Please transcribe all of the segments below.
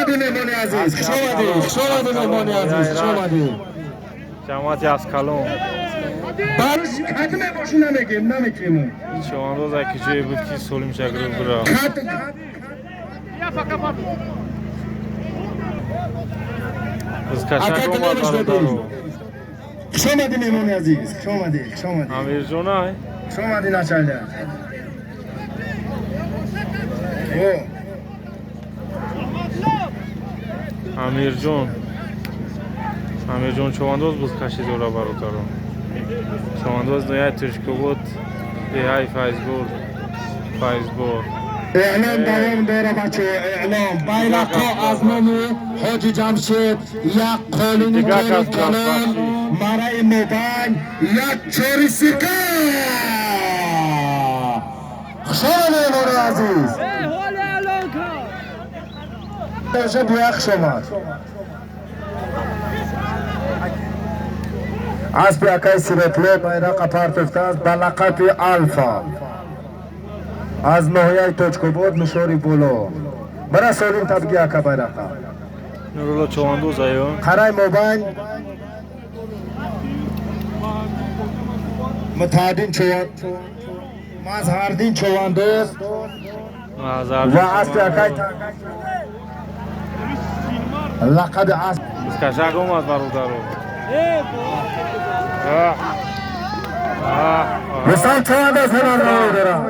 омадӣ, меҳмони азиз, хуш омадӣ, хуш омадӣ, меҳмони азиз, хуш омадӣ. Ҷамоати Аскалон. Барош кадме бошу намегем, наметем. Човандоз аки ҷое буд, ки Солим Шакиров бирафт. Кад Бузкашак Ака омад, Диловиш. бародаро. Хуш омадӣ, меҳмони азиз, хуш омадӣ, хуш омадӣ. Амирҷонай. Хуш омадӣ, начальник. О. Амирҷон, Амирҷон човандоз бузкашӣ дора, бародаро. Човандоз ноҳияи Тӯҷикобод, деҳаи Файзбор, Файзбор. Эълон давом дора, бачо, эълон. Байрақҳо аз номи Ҳоҷи Ҷамшед, як қолини Дигар тори кас калон, бахшиш. Мараи мобайн, як чори сирка. Хуш омадед, меҳмони азиз. Боша, буя, хуш омад. Аспи акай Сиротло байрақа партофтааст ба лақаби Алфа аз ноҳияи Точкобод, Мушори Боло. Бара, Солим, табги ака байрақа. Нурулло човандоз аё. Қарай мобайн, Мутаҳаддин Чован, Мазҳардин човандоз ва аспи акай лақаби асп. Бузкашак омад, бародаро. Рустам човандоз ҳунарнамоӣ дорад.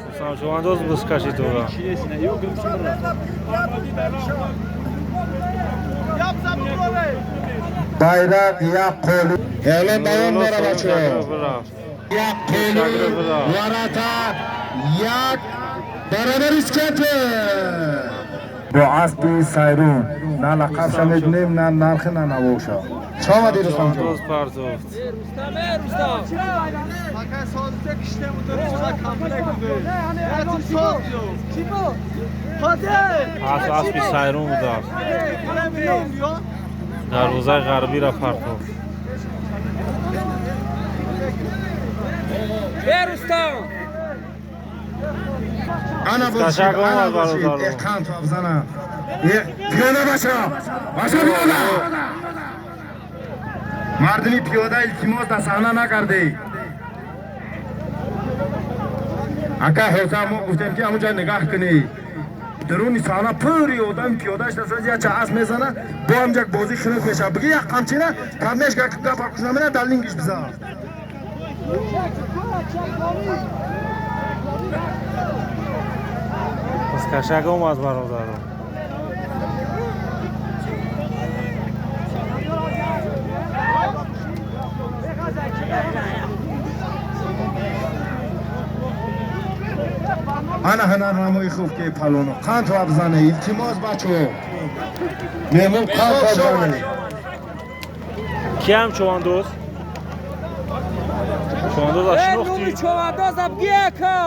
Рустам човандоз бузкашӣ дора. Байрақ як қоли. Эълон давом Нурулло дора, Солим бачо. Шакиров бирафт. Як қоли варата, як баробари скепе бо аспи Сайрун. На лақабша медунем, на нархи, на навоша. Чӣ омадӣ, Рустамҷон? Човандоз партофт. Fakat sadece kişide motoru çıkar komplek буду. Ya soz diyor. Hadi. Асп аспи Сайрун будааст. Дарвозаи ғарбиро партофт. Рустам! Ана бошид, Ташаккур, ана бошид. бародаро. Эққан тобзана. Пиёда баша, баша, пиёда. Мардуми пиёда, илтимос, дар саҳна накардед. Ака ҳоза мо гуфтем, ки ҳамунҷа нигаҳ кунӣ. Даруни саҳна пури одами пиёда шуда, яча асп мезана, бо ҳамҷа бозӣ хунук мешавад. Биги, як қамчина кадмеш гапа кушнамена, дар лингиш бизан. Бузкашак омад, бародаро. Ана ҳунарнамои хуб, ки палоно қанд бизане. Илтимос, бачо, меҳмон қанд бизане. Киам човандоз? Човандоз Э, ашнохтӣ? номи човандоза бигиака!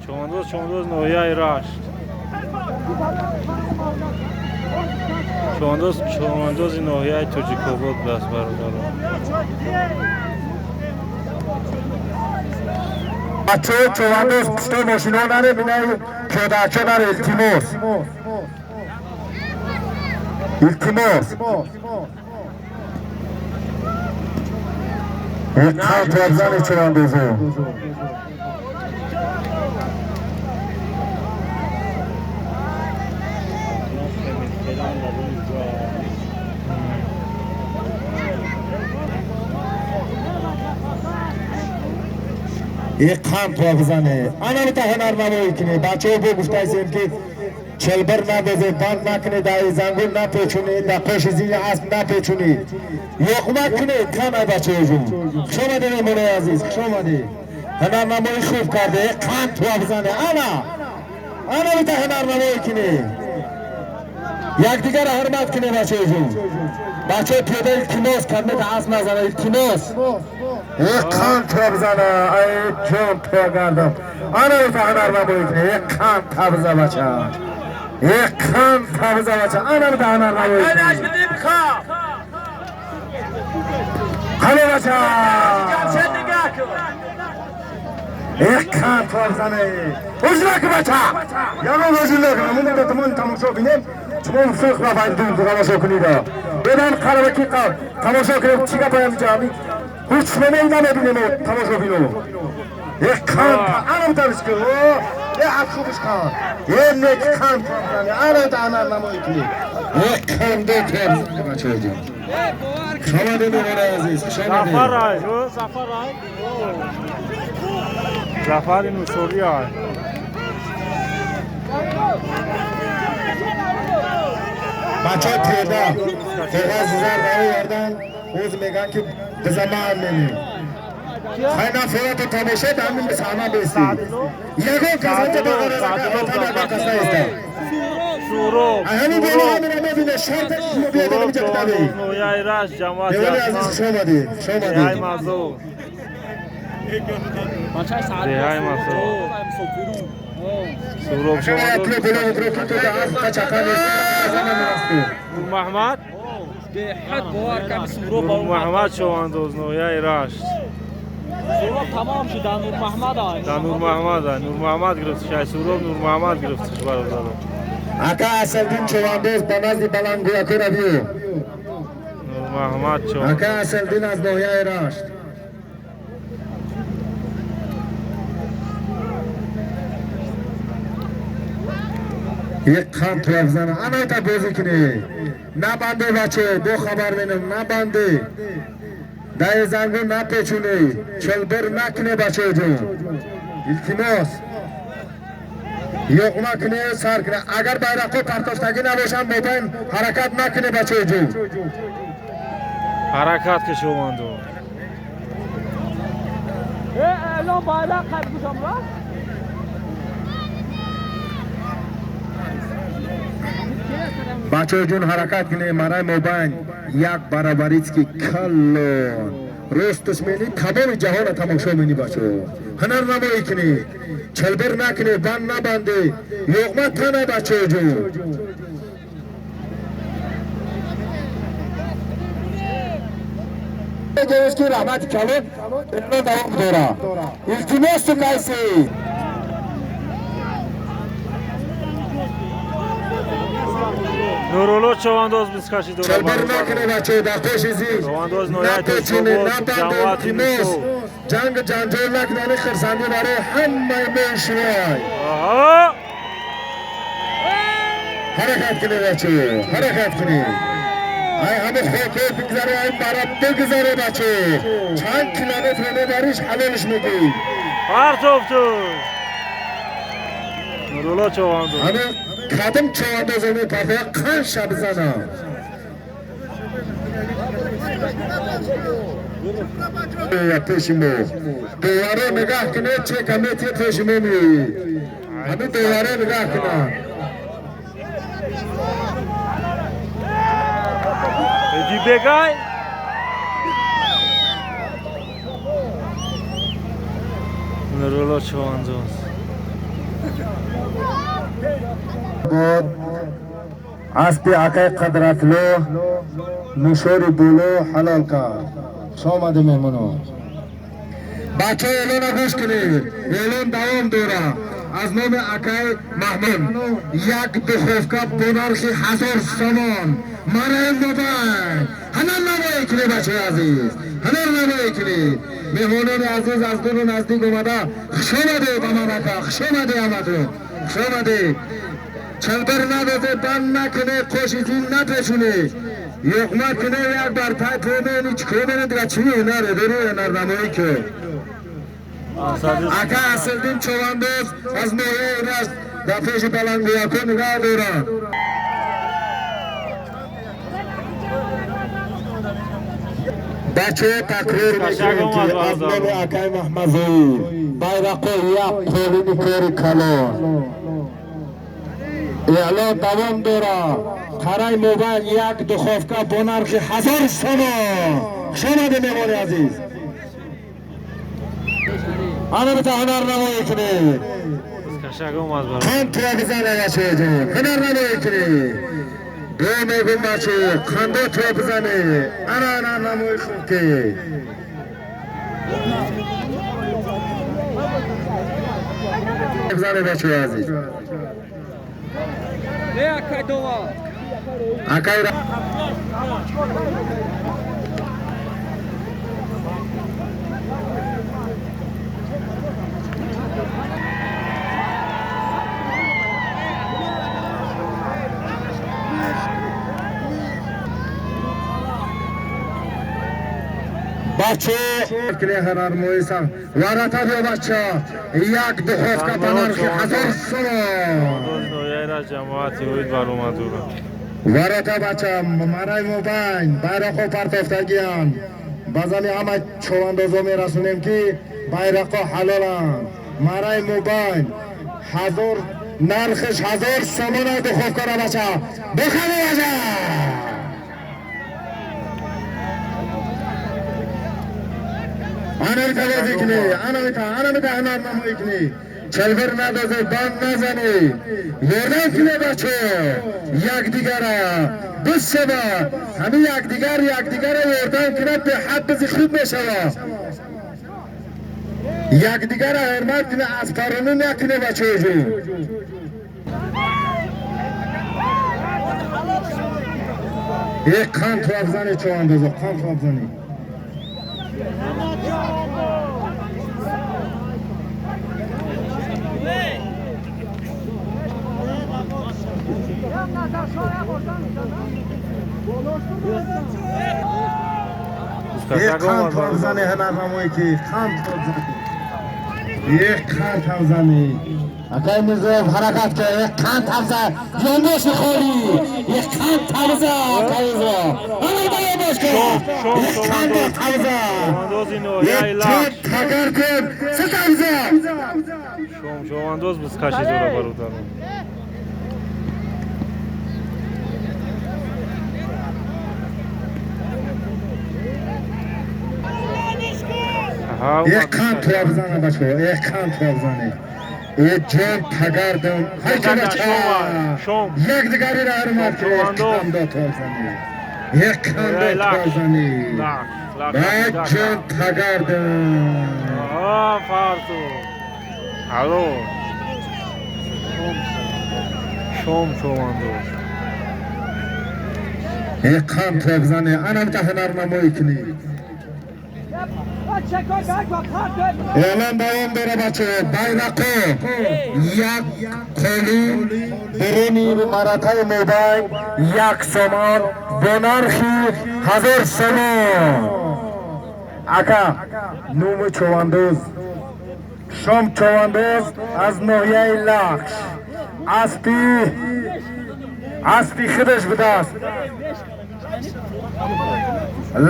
Човандоз, човандоз ноҳияи Рашт. Човандоз, човандози ноҳияи Тоҷикобод будааст, бародаро. Бачо, човандоз, пушто мошино наре, бинаи пиёдаачо наре, илтимос, илтимос. Қанд бизане, човандозо. Қанд бизане. Ана бита ҳунарнамоӣ кунӣ, бачаҳо. Бо гуфтаистем, ки чилбир надозед, банд накунед, дар зангул напечунед, дар қоши зини асп напечунед, ёқма кунед кана. Бачаҳоҷон, хуш омадед, меҳмонои азиз, хуш омадед. Ҳунарнамоӣ хуб карде. Қанд бизане. Ана, ана бита ҳунарнамоӣ кунед. Якдигарро ҳурмат кунед, бачаҳоҷон. Бачаҳои пиёда, илтимос, кадмета асп назана, илтимос. Қанд бизана. Ай ҷон, гардам. Ана бита ҳунарнамоӣ кунед. Қанд табза, бача, қанд табза, бача. Ана бита ҳунарнамоӣ кунед. Қане, бача, қанд табзане. Ҳуҷра ки, бача, ягон ҳуҷр накунам. Мо тамошо бинем. Чмон сӯх рафайдун тамошо кунида. Бедан қараки тамошо кунем чӣ гапаям ҷами. Ҳеч мене намебинем тамошо бину. Е қанд анам тариш ку. Е ад хубиш қанд. Е нек қанд анам та анам намои кунӣ. Е қанде кем бачаҷон. Шумо меҳмонони азиз, хуш омадед. Зафар ай, Зафар ай. Зафари Нусори ай. Бачаҳо теда, қоғаз зар баровардан, оз мегӯянд ки биза ман менем. Хай нафарато тамошо дар ҳамин саҳна бестӣ. Ягон кас ҳанҷа ба ғайр аз Отам ягон кас наиста. Суроб. Ҳамин боло ҳамина мебине, шарте шумо биёед ҳаминҷа кутавӣ. Ноҳияи Рашт, ҷамоати Меҳмони азиз, хуш омадед, хуш Деҳаи омадед. Мазор. Деҳаи Мазор. Суроб Атле боло мекунем, ки ту дар асп қачақа нест. Нурмаҳмад. Беҳад бовар кам Суроб Нурмаҳмад Шовандоз, ноҳияи Рашт. Суроб тамом шуд, дар Нурмаҳмад ай. Дар Нурмаҳмад ай. Нурмаҳмад гирифтиш ай. Суроб Нурмаҳмад гирифтиш бародаро. Ака Асалдин Човандоз ба назди баландгӯяко равиё. Нурмаҳмад Човандоз. Ака Асалдин аз ноҳияи Рашт. Як қанд туяфзана. Анайта бозӣ кунӣ. Набанде баче, бо хабар менам, набанде. Даи зангу напечунӣ. Чилбир накунӣ бачаҷон. Илтимос. Yo'qma kuni сар кунӣ. Агар байроқҳо партофтагӣ набошанд, мобайн ҳаракат накунӣ бачаҷон. Ҳаракат ки Шовандоз. Э, эълон байроқ қад гӯшам рафт. Бачаҷон ҳаракат кунед, мараи мобайн як баробарицки калон. Росташ мени тамоми ҷаҳонро тамошо мени бачаҳо. Ҳунар намоӣ кунӣ, чилбир накунӣ, банд набандӣ, луқма тана бачаҷон. Ки раҳмати калон эълон давом дора. Илтимос ту кайси. Нурулло Човандоз бискаши дора. Чилбир накунӣ бачаҳо, дар пеши зин. Човандоз ноҳияи Напечунӣ, Тоҷикобод, набанде, ҷамоати илтимос. Нусо. Ҷанг ҷанҷол накунани хирсандӣ барои ҳамаи мо шумой. Аҳа! Ҳаракат кунед бачаҳо, ҳаракат кунед. Ай ҳама хокҳо бигзаре, ай бара бигзаре бачаҳо. Чанд километр мебариш ҳалолш мегӯӣ. Партов ту! Нурулло Човандоз. Ҳама кадом човандозо мепартоя қанд ша бизанам. Пеши мо. Доваро нигаҳ кунед, чека метия пеши мо меоӣ. Ҳамин доваро нигаҳ кунанд. Иди бегай! Нурулло Човандоз. Буд аспи акай Қадратло нушори боло ҳалол кард. Хуш омадед меҳмоно. Бачаҳо эълона гӯш кунед. Эълон давом дорад. Аз номи акай Маҳмуд як духовка бо нархи 1000 сомон. Мараи мобайн. Ҳанар намоӣ кунед бачаҳои азиз. Ҳанар намоӣ кунед. Меҳмонони азиз аз дуру наздик омада. Хуш омадед Амад ака, хуш омадед Амадҷон. Хуш омадед. Чилбир надозе, банд накунед, қоши зин напечунед. Yo'qma кунед, як бар тай помени, чикор менед, дига чӣ ҳунаре дори ҳунарнамоӣ ки. Ака Асилдин Човандоз аз ноҳияи Рашт дар пеши баландгӯяко нигаҳ дорад. Бачаҳо такрор мекунем ки аз номи акай Маҳмадзоир байрақо як қолини кори калон. Эълон давом дорад. Қарай мобайл як духовка бо нархи 1000 сомон. Хуш омадед меҳмони азиз. Ана бита ҳунар намоӣ кунед. Кашак омад бародар. Қанд туя бизана бачаҷон. Ҳунар намоӣ кунед. Бо мегум бачаҳо, қандо туя бизане. Ана ҳунар намоӣ хуб ки. Бизане бачаҳои азиз. Э, акай Дова. Акай бачо ҳунармоисан варата биё бача як духовка ба нархи 1000 сомон. Варата бача марай мобайн байроқҳо партофтагиянд. Баъзани ҳама човандозо мерасонем ки байроқҳо ҳалоланд. Марай мобайн 1000 нархиш 1000 сомона духовкара бача бихари бача. Анамита бозӣ кунӣ, анамита, анамита ҳунарнамоӣ кунӣ. Чалбир надозӣ, банд назанӣ. Ёрдам кунӣ бачо якдигара. Бишава. Ҳамин якдигар якдигара ёрдам кунад беҳад бизи хуб мешава. Якдигара ҳурмат кунӣ, аз паронӣ накунӣ бачоҷон. Як қанд тоабзанӣ чоандозо, қанд тоабзанӣ. Як қанд тоабзанӣ ҳунарнамоӣ ки қанд тоабзанӣ. Як қанд тоабзанӣ. Акай Мирзоев ҳаракат кард. Як қанд табза ёндоши холӣ. Як қанд табза акай Мирзо. Ҳамада ёндош кун. Як қанд табза. Як чор тагар кун. Се табза. Шом човандоз бузкаши дора бародарон. Як қанд тоабзана бачо, як қанд тоабзанӣ. Э ҷон тагардам, ҳайка бача. Якдигариро ҳурмат кун, як қандо тоабзанӣ. Як қандо тоабзанӣ. Бачон тагардам. Фарту. Алло. Шом човандоз. Як қанд тоабзанӣ, анамта ҳунарнамоӣ кунӣ. Эълон давом дора бачо, байрақо як қолин беруни маратаи мобайн 1 сомон бо нархи 1000 сомон. Ака нуми човандоз Шом човандоз аз ноҳияи Лахш аспи худаш будааст.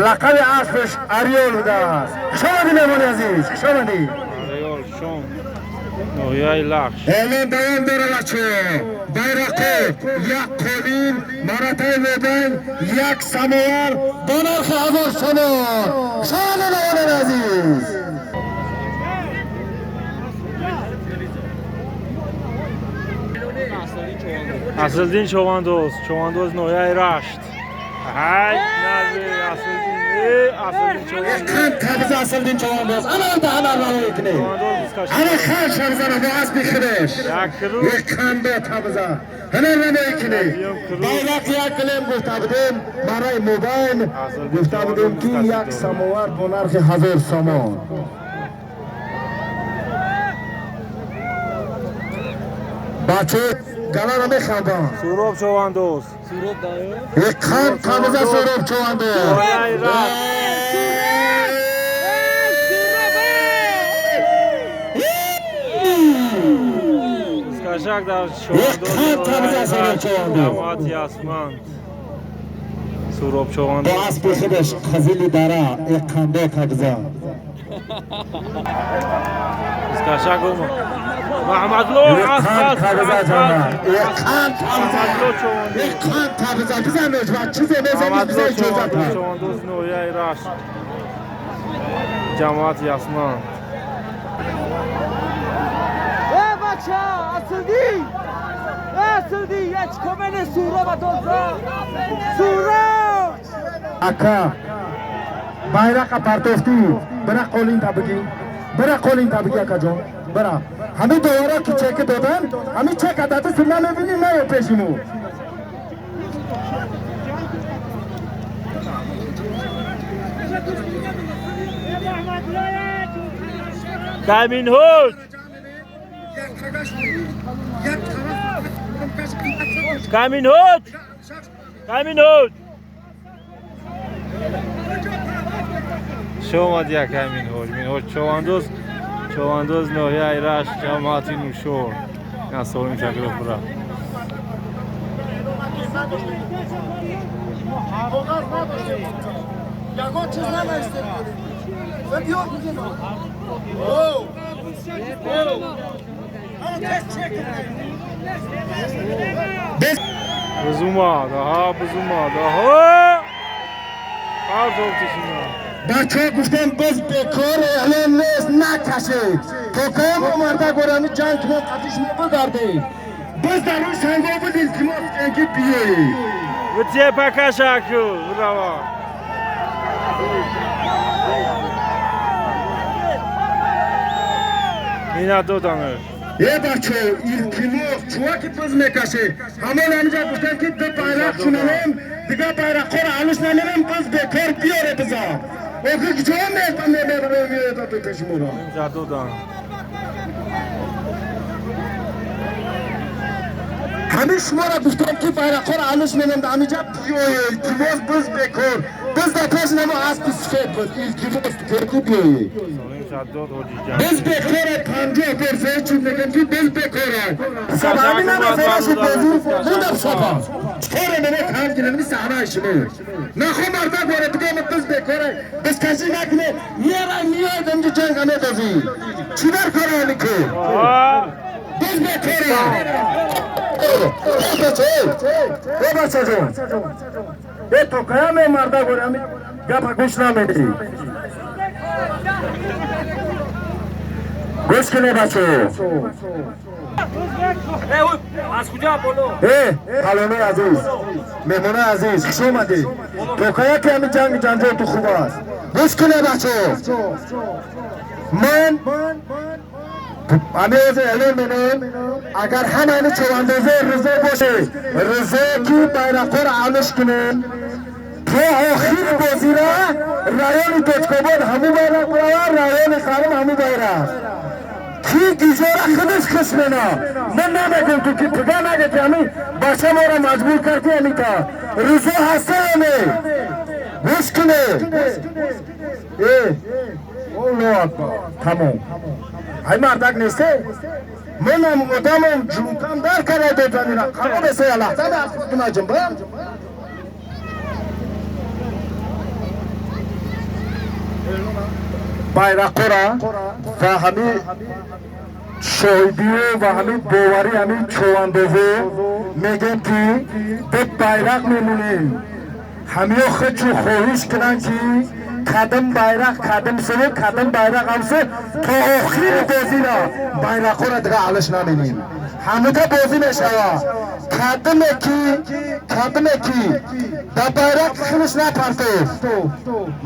Лақаби аспаш Ариёл будааст. Хуш омадӣ меҳмони азиз, хуш омадӣ. Ариёл Шом ноҳияи Лахш. Эълон давом дора бачо. Байрақо як қолин маратаи мобайн 1 самовар бо нархи 1000 сомон. Хуш омадӣ меҳмонони азиз. Аслиддин човандоз, човандоз ноҳияи Рашт. Ҳай, нази Аслиддин, Аслиддин човандоз. Қанд табза Аслиддин човандоз. Ана ҳунарнамоӣ кунӣ. Ана хан шабзана бо аспи худаш. Як қандо табза ҳунарнамоӣ кунӣ. Байрақ як килем гуфта будем барои мобайн гуфта будем ки 1 самовар бо нархи 1000 сомон. Бачо галаро механданд. Суроб човандоз. Як қанд табза Суроб човандоз. Бузкашак дар човандоз Ясманд. Суроб човандоз. Бо аспи худаш Қазили дара як қандо табза. Бузкашак омад. Маҳмадло қанд табза ҷана. Як қанд табза. Як қанд табза бизанеш ва чизе мезанӣ бизан иҷозат. Човандоз ноҳияи Рашт. Ҷамоати Ясманд. Э бача, Аслиддин! Аслиддин, як комени Суроб атоза. Суроб! Ака байрақа партофтӣ, бира қолинта бигӣ. Бира қолинта бигӣ акаҷон. Бира. Ҳамин довара ки чека додан, ҳамин чека дадист намебинӣ наё пеши мо. Каминҳоҷ, Каминҳоҷ, Каминҳоҷ. Шо омад як Каминҳоҷ, Минҳоҷ човандоз, човандоз ноҳияи Рашт, ҷамоати Нушор. Ина Солим Шакиров бура. Ягон чиз нанавистем. Биёр. Биз омад, аҳа, биз омад, аҳа. Партофтишина. Бачаҳо, гуфтем, биз бекор эълон нест, накашед. То кам омарда горами ҷанг мо қатиш мо бигардем. Биз дар рӯи санго буд, илтимос ки биёед. Битие пакашаку, бирава. Ина доданаш. Е, бачаҳо, илтимос, чуваки биз мекаше. Ҳамон ҳамиҷа гуфтем, ки ду байрақ шунанем, дигар байрақҳоро алуш намерем, биз бекор биёре биза. Охир куҷо мебарем пешморо? Инҷа додан. Ҳамин шуморо гуфтем, ки байрақҳоро алуш менем, ҳамиҷа биёе, илтимос, биз бекор. Биз дар пеш намо аспи сифед буд, илтимос ки биёе. Солим Шаддод ҳоҷи Биз Ҷамшед. бекора 50% чиз мегем, ки биз бекора. Сабаби намефараши бозӣ мундам сапа. Чоре мене кам гирем саҳнаи шумо. Нахо марда горе бигем, биз бекора. Биз кашӣ накне, мера миёд инҷа ҷанг мебозӣ. Чӣ дар кора ку? Аҳа. Биз бекора. Э бачаҷон. Э, то кая мемарда горе ами гапа гӯш намедӣ. Гӯш кунед, бачаҳо. Аз куҷо боло? Э, калонои азиз, меҳмонои азиз, хуш омадед. То кая ки ҳамин ҷанги ҷанҷол ту хуб аст. Гӯш кунед, бачаҳо. Ман ҳамин ҳозир эълон менам, агар ҳама ҳамин човандозаи ризо боше, ризо ки байрақҳоро алуш кунем, то охири бозира райони Тоҷикобод ҳамун байрақ биравад, райони Қарим ҳамун байрақ. Ки гизора худаш хис мена. Ман намегум, ту ки пига наге, ки ҳамин бача моро маҷбур кард, ки ҳамита. Ризо ҳаста ҳаме. Гӯш кунед. Э, Аллоҳу акбар. Тамом. Ай мардак несте? Манам одамам ҷунтам дар кара доданира. Қарор еса лаҳза аз худна ҷунбам. Байрақора ва ҳамин шоҳидию ва ҳамин боварӣ ҳамин човандозо мегем, ки ду байрақ мемонем. Ҳамиё худчу хоҳиш кунанд, ки кадом байрақ кадом суву, кадом байрақ ҳамсу, то охири бозира байрақҳоро дига алиш наменем. Ҳамута бозӣ мешавад. Кадоме ки дар байрақ худаш напартофт,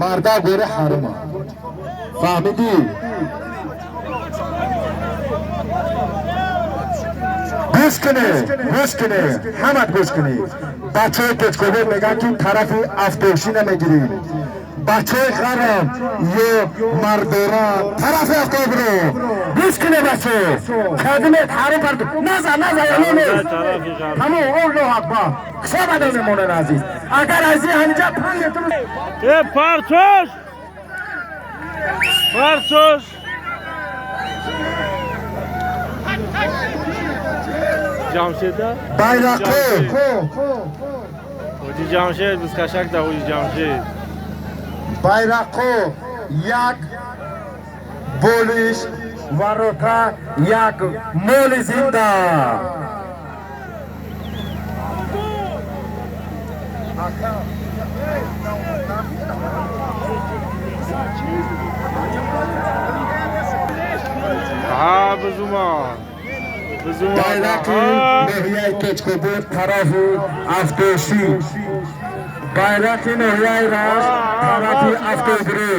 марда гӯри ҳарума. Фаҳмидӣ? Гӯш кунед, гӯш кунед, ҳамат гӯш кунед. Бачаҳои Тоҷикобод мегӯянд, ки тарафи Афтошӣ намегирем. Бачаҳои Ғарам ё мардора тарафи Афтобро. Гӯш кунед, бачаҳо. Кадимет ҳарум парту. Назар, назар, яло нест. Тарафи ғарб. Тамом, Аллоҳу акбар. Хуш омадед, меҳмонони азиз. Агар аз ин ҳаминҷа 5 метр Э, партош! Партош! Ҷамшеда? Байрақҳо Ҳоҷи Ҷамшед, бизкашак да ҳоҷи Ҷамшед. Байрақҳо як болиш ва рота як моли зинда. Аҳа, биз омад. Биз омад. Байрақи Аҳа. ноҳияи Тоҷикобод тарафи Афтошӣ, байрақи ноҳияи Рашт тарафи Афтобрӯ.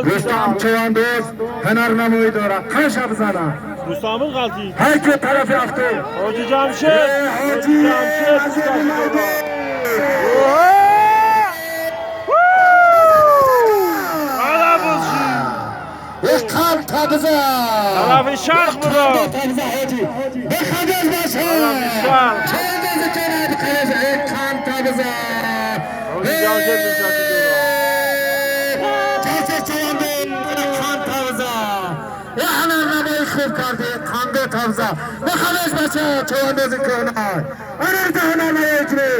Рустам човандоз ҳунарнамоӣ дорад, қанша бизана. Рустамин ғалтид. Ҳар ки тарафи Афтоб. Ҳоҷи Ҷамшед! Ҳоҷи Ҷамшед! Азизи майдон. Ала бошӣ! Қалб. табза. Тарафи шарқ буро. Табза ҳоҷӣ. Бихандез баша. Тарафи шарқ. Чандез чана бихандез қан табза. Ҳоҷи Ҷамшед бузкашӣ дора. Часе чанде қан табза. ҳунарнамои хуб карди қанде табза. Бихандез баша чандез кӯна. Ҳунарта ҳунарнамоӣ кунӣ.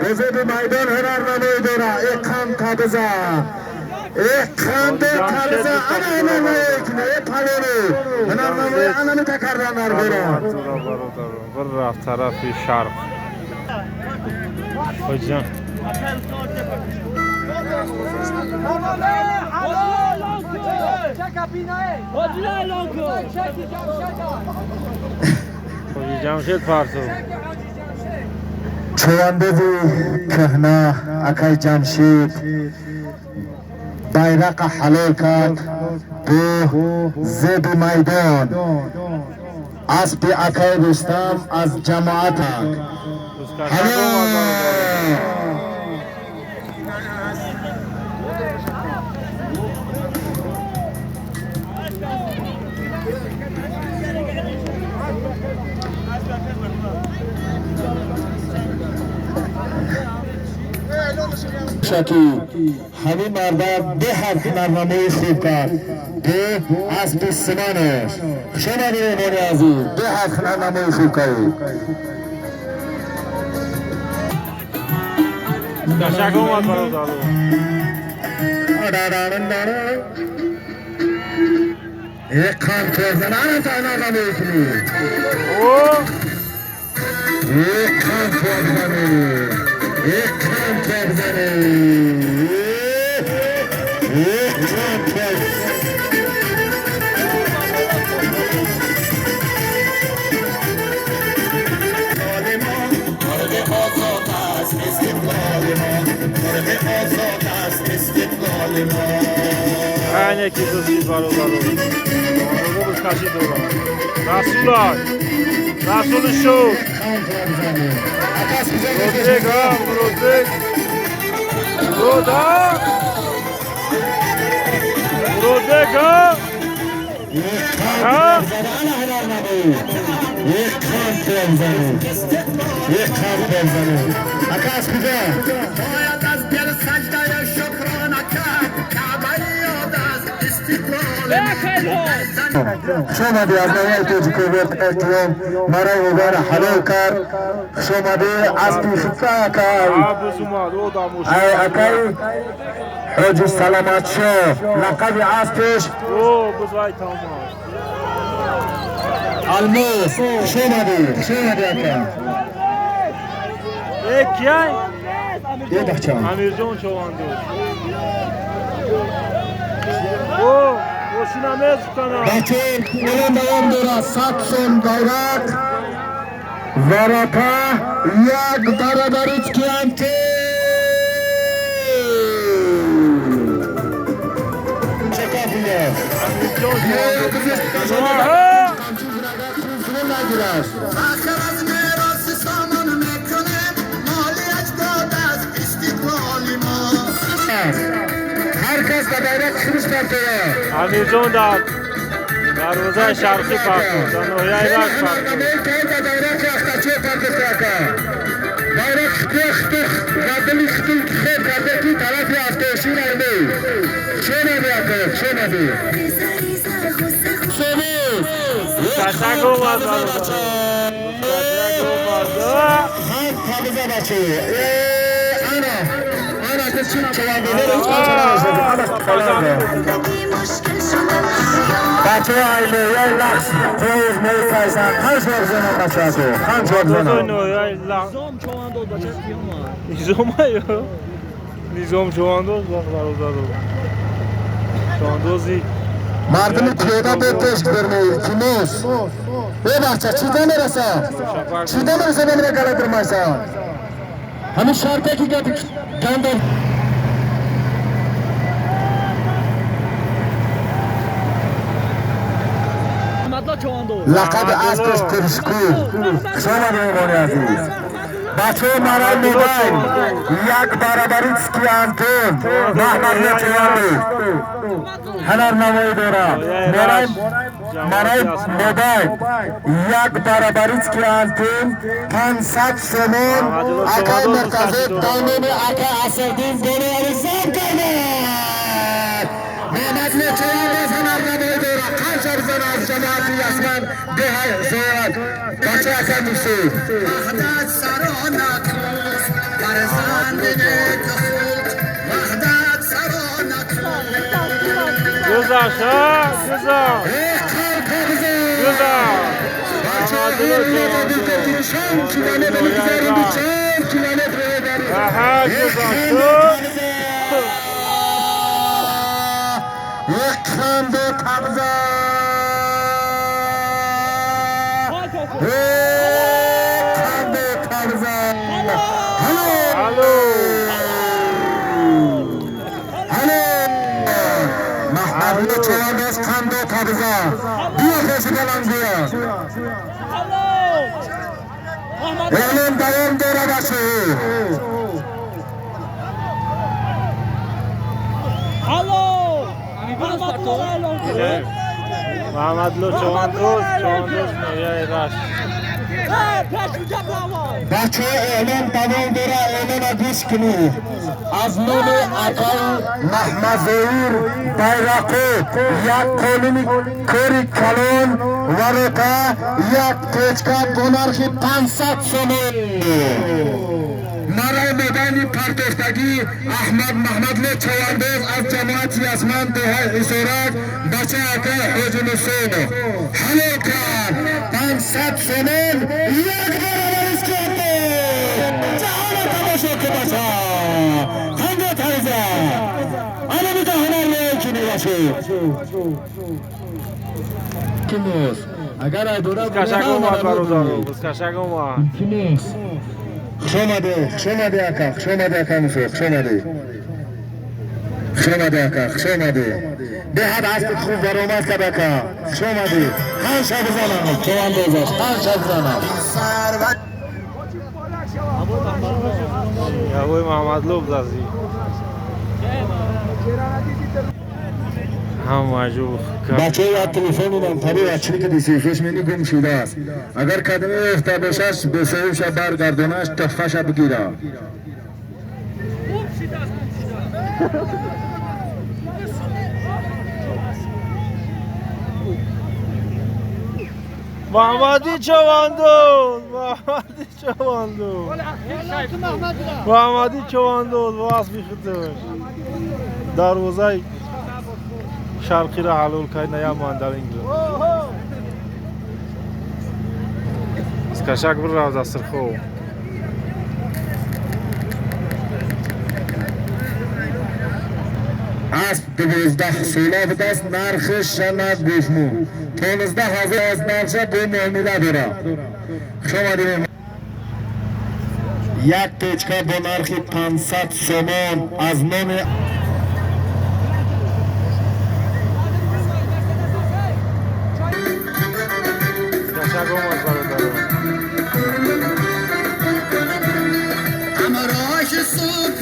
Бузурги майдон ҳунарнамоӣ дора. Э қан табза. Э қанде табза. Ана ҳунарнамоӣ кунӣ. Э палону. Ҳунарнамоӣ ана митакардан дар бора. Bir рафт тарафи шарқ. Ҳоҷиҷон. Ҳоҷи Ҷамшед партов. Чувандези кӯҳна акай Ҷамшид байрақа ҳалол кард бо зеби майдон. Аспи акай Рустам аз ҷамоата. Бузкашак омад бародарон. Шаки ҳамин мардам беҳад ҳунарнамои хуб кард бо аспи симонаш. Хуш омадӣ меҳмони азиз, беҳад ҳунарнамои хуб кардӣ. Бузкашак омад бародарон. Э қан тозана ана ҳунарнамоӣ кунӣ. О! Э қан тозане. Э қан тозане. Э қан тозане. Айне ки дузди бародарон. Чавандозо бузкашӣ доранд. Расулай! Расули шуд! Муродбек, а, Муродбек! Мурод, а! Муродбек, а! А? باید از دل سجده شکرانه کرد کعبه یاد از استقلال Хуш омадӣ аз ноҳияи Тоҷикобод Эҳтиром барои мубора ҳалол кард. Хуш омадӣ аспи хитта акай. А, буз омад, о, дамош. Ай акай Ҳоҷи Саламатшоҳ лақаби аспеш О, буз вайта омад. Алмос. Хуш омадӣ, хуш омадӣ ака. Э, кияй? Е бахчам. Амирҷон Чавандоз. О, мошина мезукана. Бачаҳо эълон давом дорад. 100 сом байрақ варақа як баробари киянти. Амирҷон Чавандоз. Аҳа! فخر از میراث سامان میکنیم مالی اجداد از استقلال ما Ҳар кас ба байрақ худаш партояд. Амирҷон дар дарвозаи шарқӣ партов, дар ноҳияи Рашт партов. Байрақ хтух ва дили хтух хоб карда ки тарафи афтошин армӣ. Хуш омадӣ ака, хуш омадӣ. Бузкашак омад бародарон. Бузкашак омад. А! Хан табза бача. Э ана ана ки чӣ чавандозаро ҳеҷ кас намешносад. Ана қалаба. Бачаҳо айно як лахс қоғоз мекайсан. Қан ҷавоб занам бачаҳо. Қан ҷавоб Чавандозои занам. ноҳияи Низомаю. Низом чавандоз бародарон. Чавандози Мардуми пиёда бо пеш гузарме илтимос. Э бача чида мераса? Шапак. Чида мераса бемина галадирмайсан? Ҳамин шарте ки гапи ганда лақаби аспаш Тиршкӯ. Хуш омадӣ меҳмони азиз. Бачаҳо марай мобайл як баробарицки Антон Маҳмад Лечеванди ҳунарнамоӣ дорад. Марай мобайл як баробарицки Антон 500 сомон акай Муртазо дайноми акай Асрдин болои зам кардад. Маҳмад Лечеванди ҳунарнамоӣ дорад. Қанча бизана аз ҷамоати Ясман деҳа зояд. Бача акай Мусо. وحدت سرانت فرزند نیک خود وحدت سرانت گذشت گذشت اعلان دوام داره بچه. محمدلو چواندوز چواندوز نویای رشت. بچه اعلان دوام داره. اعلان گوش کنی. از نام اکای محمد زهیر بیرقو یک قانون کوری کلون وروتا یک تچکا با نرخ 500 سومون. مرای مبانی پرتوفتگی احمد محمدلو چواندوز از جماعت یاسمن ده حصارک بچه اکای حاجی نصر حلال کرد 500 سومون یک برابر اسکاته جهان تماشا که بچه خنده تایزه انا میگه هنر نکنی باشه کیموس اگر ایدورا بسکشک اومد برادر بسکشک اومد کیموس خوش آمده خوش آمده اکا خوش آمده اکا موسو خوش آمده خوش آمده اکا خوش آمده به حد اسب خوب برآمد کرد اکا خوش آمده خان شب زنم تو اندازش خان شب زنم یاوی محمدلو بزازی هم مجبور بچه ها تلفن من طبیعی چی که دیسی منی گم شده است. اگر کدمی افتا باشش به سویش برگردانش تحفه‌ش بگیره. محمدی چواندوز محمدی چواندوز محمدی چواندوز با اسبی خودش دروازه شرقی را حلول کرد نه ماندالینگ از کشک بر را از سرخو اسب 12 ساله به دست نرخش شنگ گوشمو 15,000 از نرخش به معامله داره. خوش آمدید. یک پیچکه با نرخ 500 سومان از نام همراهش صبح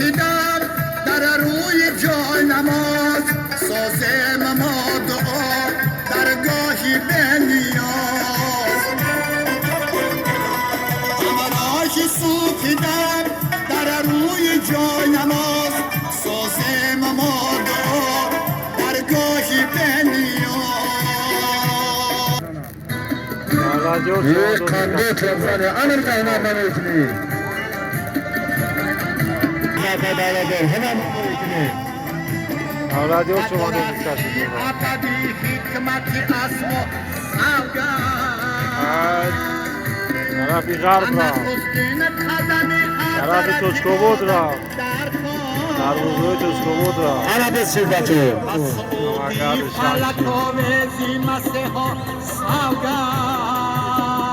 در روی جای نماز سازم ما دعا درگاهی به نیاز همراهش صبح در روی جای نماز سازم ما دعا درگاهی به نیاز یک خنده ترزنه امر قهنه نمیکنی طرفی غرب را طرفی توچکوبود را دروازه توچکوبود را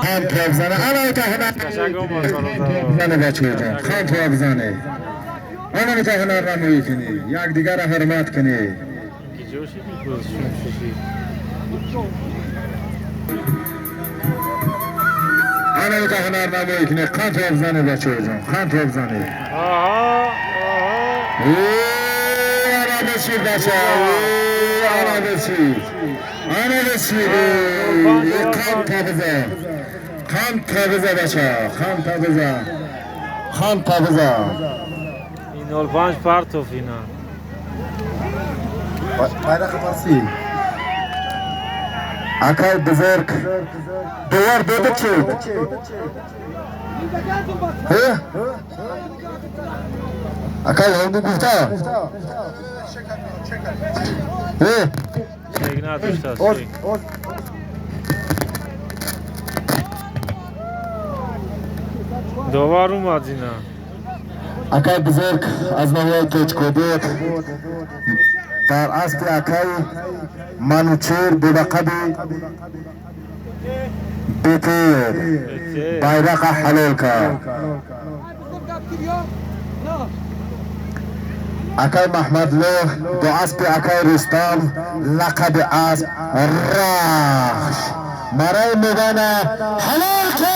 خان ترابزنه انا تا هنر بچه خان ترابزنه انا تا هنر رمویی کنی یک دیگر را حرمت کنی. Ана бита ҳунарнамоӣ кунед. Қанд топ занед, бачаҳоҷон, қанд топ занед. Аҳа, аҳа. Ана бишид, бача, ана бишид, ана бишид. Қанд табиза, қанд табиза, бача, қанд табиза, қанд табиза. Ин 05 партов ина. Байрақа парси. Акай бузург довар дода чуд. Акай ҳонду гуфта. Чек надоштааст. Чек. Довар омад ина. Акай бузург аз ноҳияи Тоҷикобод дар аспи акай Манучер бо лақаби Бетер байрақа ҳалол кард. Акай Маҳмадло бо аспи акай Рустам, лақаби асп Рахш, мараи мубана ҳалол кард.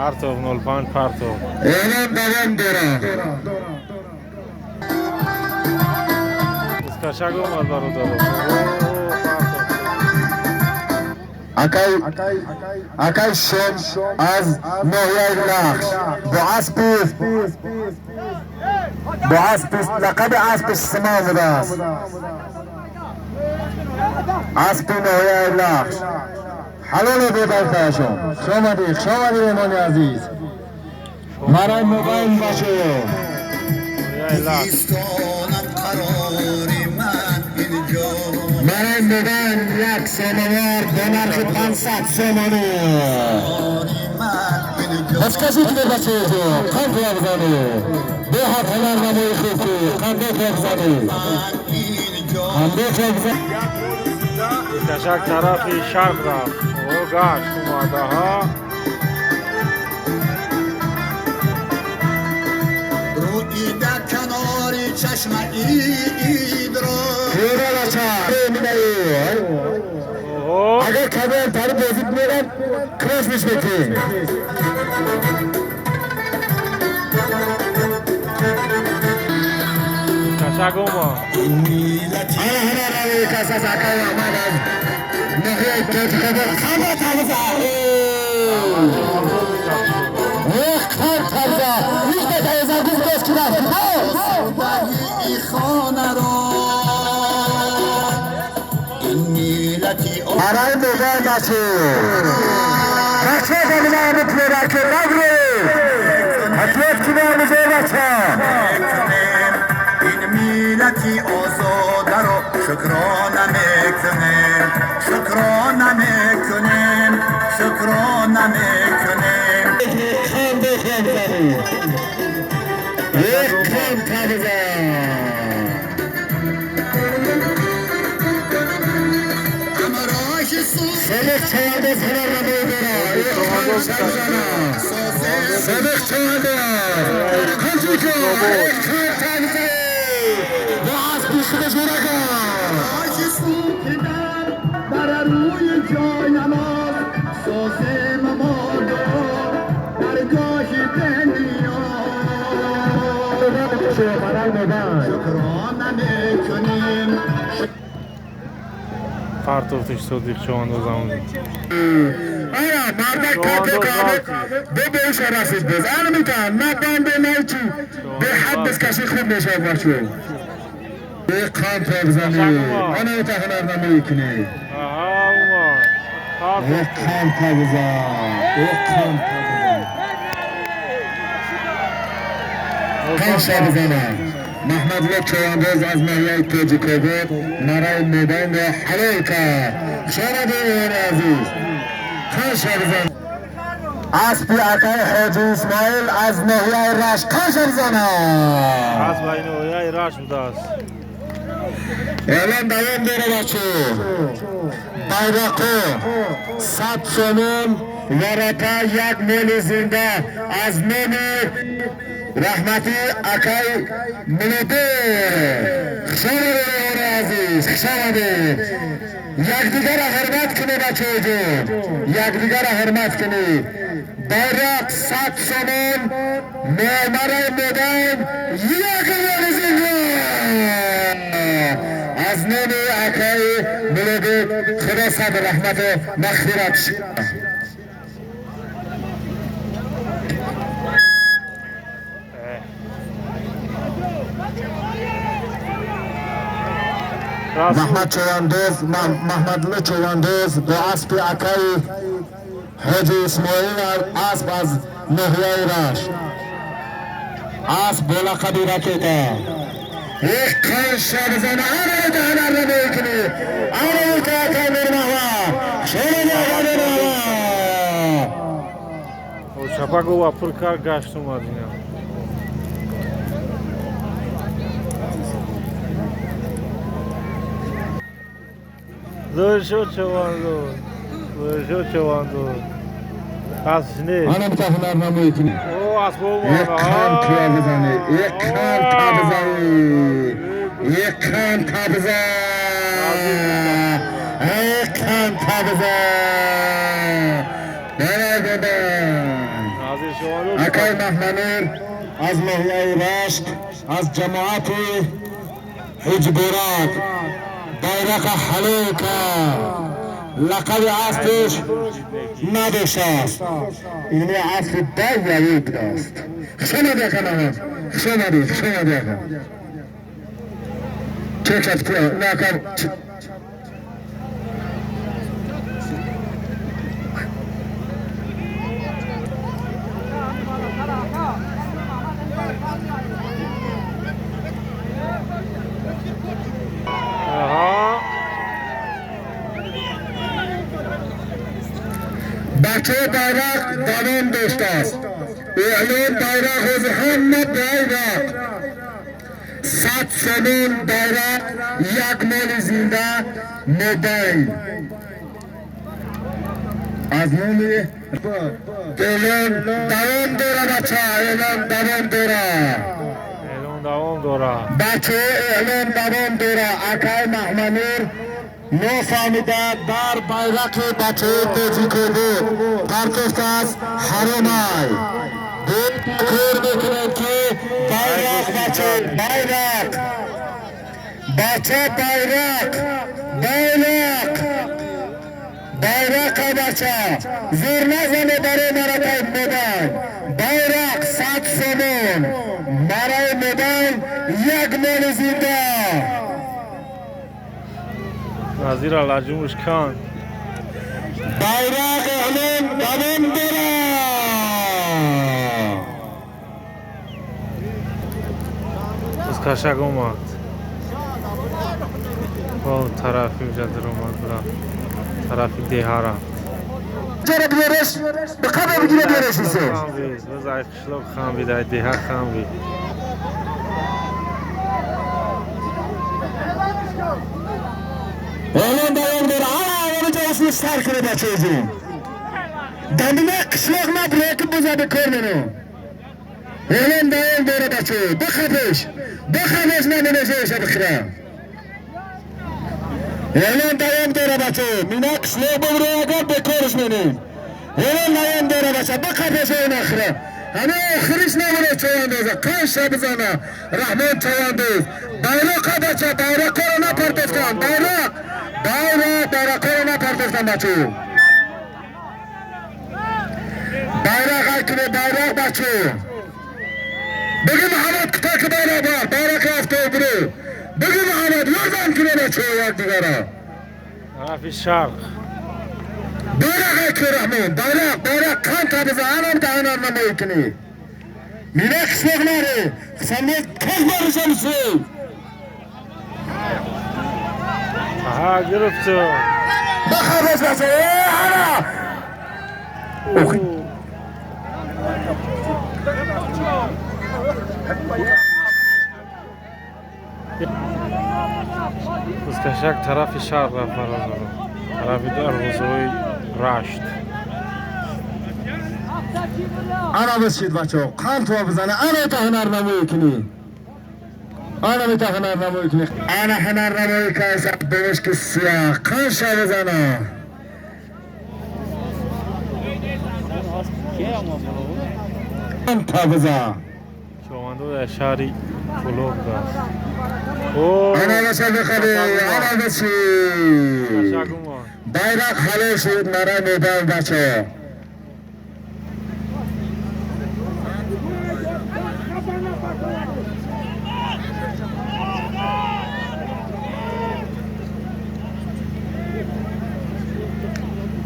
Партов 05 партов. Эълон давом дорад. Кашак омад, бародаро. Акай Шом аз ноҳияи Лахш бо аспи лақаби аспи Сима будааст. Аспи ноҳияи Лахш ҳалоле бебаркаашон. Хушомадӣ, хушомадӣ, меҳмони азиз. Мараи мобайн бошед. Ноҳияи Лахш. Истонад қарори ман инҷо. Барои мобайн як сомонвор бо нархи 500 сомонӣ. Ман инҷо. Паскашӣ кунед, бачаҳо, қанд бизанед. Беҳад ҳунарнамои хуб ки қандо бизанед. Ман инҷо. Қандо бизанед. Кашак тарафи шарқ рафт. О, гашт омад, аҳа. Рӯида канори чашмаи идро. Пиёда, бача. Оҳо. Агар кадом тари бозӣ мерад, кросс мешмекунем. Кашак омад. Ана ҳунарнамои кас аз акай Аҳмад аз ноҳияи Тоҷикобод. Қандо табиза. Эх, қанд табиза. Ишта табиза гуфт боз ки рафт. И хонаро ин миллати Барои мобайн, бача. Бача, дамина пиёда ки набред. Ҳатмат кинор мизор, бача. Мекунем ин миллати озодаро, шукрона мекунем, шукрона мекунем, шукрона мекунем. Қандо табизанед. Эх, қанд табиза. Ҳамроҳи Содиқ чавандоз ҳунарнамоӣ дорад. Эх, қанд табизана. Содиқ чавандоз. Қанчико. Эх, қанд табиза. Бо аспи худаш ураган. Супидар бар рӯи ҷой намоз созем модо даргоҳи бениёз. Барои мобайн. Шукрона мекунем. Партовтиш Содиқ чавандозам. Ана мардак каке кабе бо беуша расид боз. Ана митан на банде на чӣ. Беҳад бискашӣ хуб мешавад, бачо. Бе қанд бизанӣ. Ана ита ҳунарнамоӣ кунӣ. Аҳа, омад. Партов. Эх, қанд табизан. Эх, қанд табизан. Қанд шабизана. Маҳмадло чавандоз аз ноҳияи Тоҷикобод мараи мобайнро ҳалол кард. Хушомадӣ, меҳмони азиз. Қанд шабизан. Аспи акаи Ҳоҷи Исмоил аз ноҳияи Рашт қанд шабизана. Асп ба ноҳияи Рашт будааст. Эълон давом дора, бачо. Байроқо 100 сомон. варақа як моли зинда аз номи раҳмати акай Мулодир. Хуш омадед, азиз, хуш омадед. Якдигарро ҳурмат кунед, бачаҳоҷон, якдигарро ҳурмат кунед. Байроқ 100 сомон, номараи модам як моли зинда аз номи акаи Мулодир. Худо сабр, раҳмату мағфират. Маҳмад Човандоз, Маҳмадлу Човандоз бо аспи акаи Ҳоҷи Исмоил, асп аз ноҳияи Рашт, асп бо лақаби Ракета. Як қанша бизана, ана даҳнар намекунӣ, ана акаи Нурмаҳмад, шонади акаи Нурмаҳмад. Чапак ова пур кард, гашт омад ина. Зӯр шуд, човандоз, зӯр шуд, човандоз. Асп нест. Ана бита ҳунарнамоӣ кунӣ. О, асп Як қанд туя бизанӣ, як қанд та бизанӣ, як қанд та бизан, як қанд та бизан. Назир човандоз. Акай Маҳманур аз ноҳияи Рашт, аз ҷамоати Ҳиҷбурак, байрақа ҳалока, лақаби аспиш надоштааст. Ини аспи давлавӣ будааст. Хуш омадӣ, ака Маҳмад, хуш омадӣ, хуш омадӣ, ака. Чӣ кафт на, ака? Аҳа. Бачаҳо, байрақ давом доштааст. Эълон байрақ ҳозир ҳама байрақ 100 сомон, байрақ, як моли зинда, мобайл аз номи. Эълон давом дора, бача, эълон давом дора. Эълон давом дора. Бачаҳо, эълон давом дора. Акай Маҳманур нофаҳмида дар байрақи бачаҳои тоҷикобод партофтааст, ҳаромай. Кор мекунем, ки байрақ, бача, байрақ, бача, байрақ, байрақ, байрақа, бача, зур назане барои маракаи мобайл. Байрақ 100 сомон, мараи мобайл як моли зинда. Назир алаҷумуш кан. Байрақ эълон давом дора. Кашак омад. Бо тарафи уҷа даромад, рафт. Тарафи деҳа рафт. Чара биёреш, ба қабр бигира, биёреш исе. Хамвиз, боз ай қишлоқ хамвид, ай деҳа хамвид. Эълон давом дора. Ана аввали ҷавосни сар кунед, бачаҳоҷон. Дамина қишлоқ набуре, ки буза бикор мену. Эълон давом дора, бачаҳо. Бихапеш, бихапеш, намонешаша бихира. Эълон давом дора, бачаҳо. Мина қишлоқ бубуре, агар бекорш менем. Эълон давом дора, бача, бихапеш охира. Ҳама охириш намоне човандоза, қанша бизана. Раҳмон човандоз. Байроқа, бача, байроқаро напартофтан. Байроқ, байроқ, байроқаро напартофтан, бачаҳо. Байроқ айкуне, байроқ, бачаҳо. Бигӯ Муҳаммад, куто ки байроқ бар, байроқи афтоб буру. Бигӯ Муҳаммад, ёрдам куне, бачаҳо, якдигара. Тарафи шарқ. Байроқ айку, Раҳмон, байроқ, байроқ, қанта бизан, анам даҳанар намоӣ кунӣ. Мина қишлоқ наре, самет каз баришамси. Аҳа, гирифту. Бахабас, бача, э, ана. Кашак тарафи шарқ рафт, бародарон. Тарафи дарвозаҳои Рашт. Ана бишид бачаҳо, қанд то бизана, ана та ҳунарнамоӣ кунӣ. Ана мета ҳунарнамоӣ кунӣ. Ана ҳунарнамоӣ кайса бемушки сиёҳ, қанд ша бизана. Қанд та бизан. Човандоз аз шаҳри Кӯлоб будааст. Ана баша бихабӣ, ана бишид. Байрақ ҳалол шуд марай мобайн бачаҳо.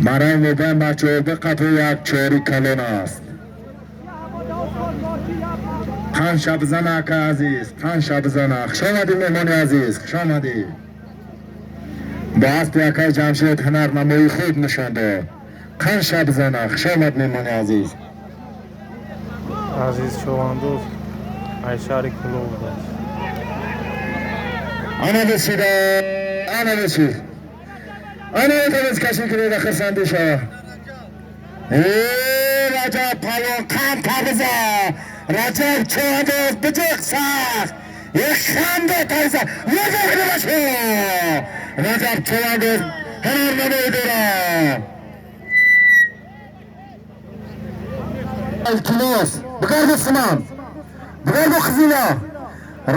Марай мобайн бачаҳо биқапу як чори калон аст. Қанд ша бизана ака азиз, қанд ша бизана. Хуш омадӣ меҳмони азиз, хуш омадӣ. Бо аспи акаи Ҷамшед ҳунарнамоии хуб нишон дод. Қанд ша бизана, хуш омад меҳмони азиз. Азиз Човандоз аз шаҳри Кӯлоб будааст. Ана бишида, ана бишид. Ана метавонист кашӣ кунед хурсандӣ шава. Раҷаб палвон қанд та бизан. Раҷаб Човандоз биҷиқ сахт. Як ханда тарза. Нигоҳ кунед бачаҳо. Раҷаб Човандоз ҳунарнамоӣ дорад. Илтимос, бигардед симан. Бигардед қизина.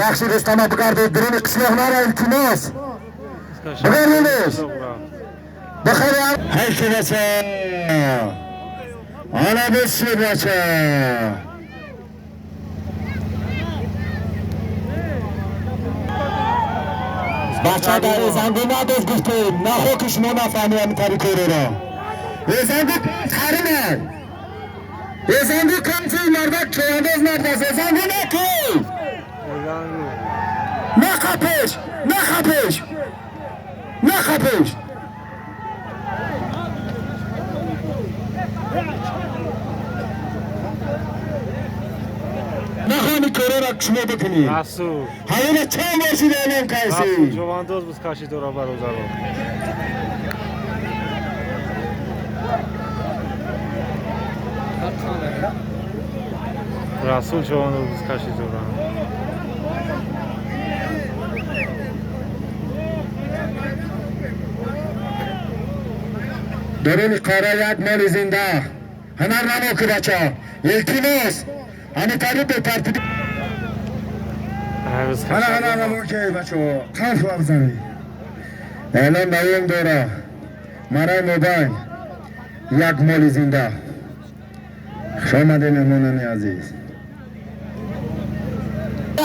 Рахши Рустама бигардед дуруни қишлоқ нара илтимос. Бигардедш. Бихайр ҳайки бача. Ана бишид бача. Бача дар зангу надоз гуфтем, нахо ки шумо нафаҳми ҳамин тари кореро. Зангу хариме. Зангу камчи мардак човандоз набудааст. Зангу накун. Нахапеш, нахапеш. Нахапеш. Нахоҳам кореро шумо бикунӣ. Расул. Ҳамина чанд бор шуда эълон кардӣ? Расул Човандоз бузкашӣ дора бародаро. Расул Човандоз бузкашӣ дора. Даруни қора як моли зинда. Ҳунарнамо ки бача. Илтимос. Ҳамин тари бетартибӣ. Ана ҳунарнамо ки бачаҳо. Қанд хӯб бизанед. Эълон давом дора. Марай мобайн. Як моли зинда. Хуш омадед меҳмонони азиз.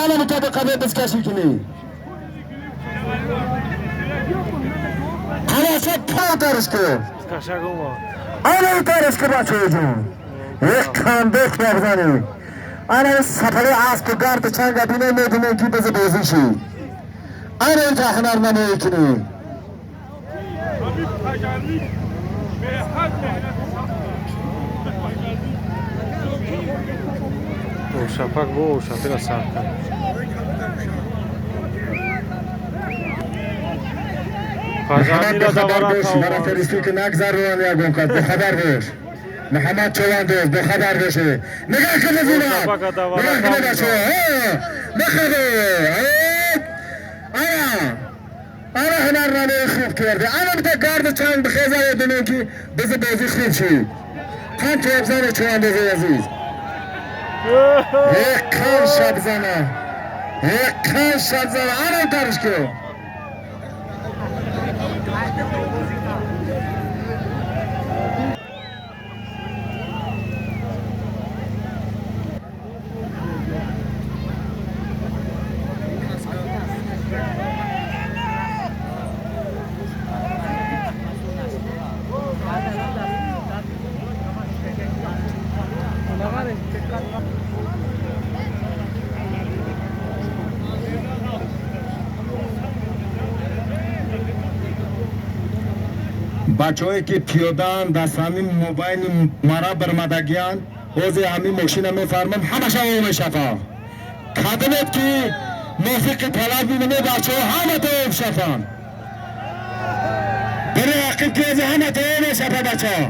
Ана мутобиқа бизкашӣ кунӣ. Ханаша патарш кун. Ана тарш кун бачаҳоҷон. Як қанде хӯб бизанед. Ана сафари аспу гарду чанга бинем медонем ки бизи бозӣ шид. Ана ин ҳунарнамоӣ кунӣ. Шапак бо шапира сар кард. Муҳаммад бехабар бош, мара фиристӣ ки нагзаронанд ягон кас, бехабар бош. Муҳаммад Човандоз бехабар боше. Нигоҳ кунед зина. Нигоҳ кунед бачаҳо. Бехабар. Ана. Ана ҳунарнамои хуб карда. Ана бита гарду чанг бихеза бинем ки бизи бозӣ хуб шид. Қанд тобзане Човандози азиз. Як қанд шабзана. Як қанд шабзана. Ана тарш кун. Бачаҳое ки пиёдаанд дар ҳамин мобайни мара бармадагиянд, ҳозир ҳамин мошина мефармам, ҳамаша о мешаванд. Кадомед ки мувофиқи талаб мине бачаҳо ҳама то об шаванд. Бири ақиб ки ҳозир ҳама то о мешава бачаҳо.